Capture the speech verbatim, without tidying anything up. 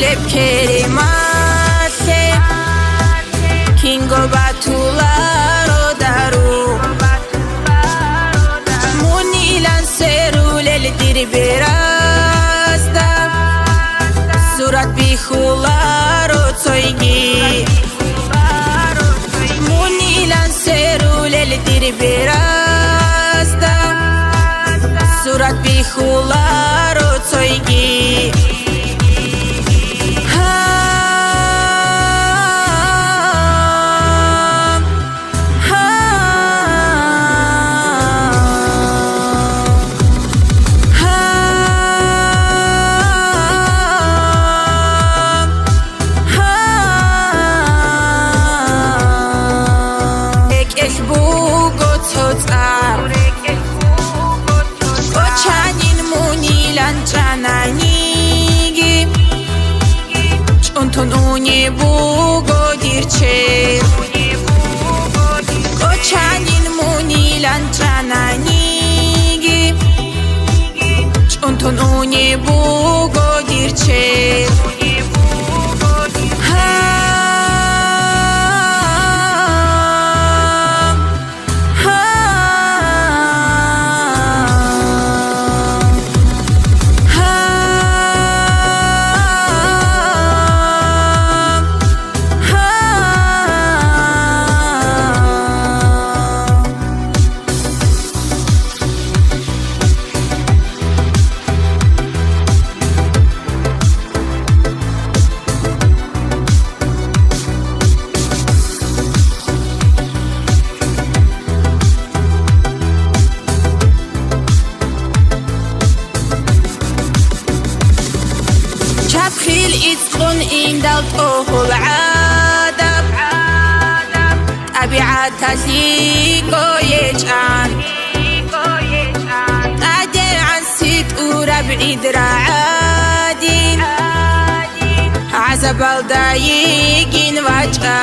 Гьеб керималъе кинго батуларо дару. Мунилан сверулел дир берасда сурат бихьуларо цойги. Мунилан сверулел дир берасда сурат бихьуларо цойги. Гьа, гьа, гьа. РекӀелъ буго цо цӀар, кӀочанин мунилан чӀананиги, чӀунтун унеб буго дир чер. КӀочанин мунилан чӀананиги, чӀунтун унеб буго дир чер. Гьа, гьа, гьа, гьа. Чабхил ицӀкӀун индал тӀогьул гӀадаб, тӀабигӀаталъе гойечӀан, тӀадегӀанси тӀураб гӀид рагӀадин, гӀазабалда йигин вачӀа.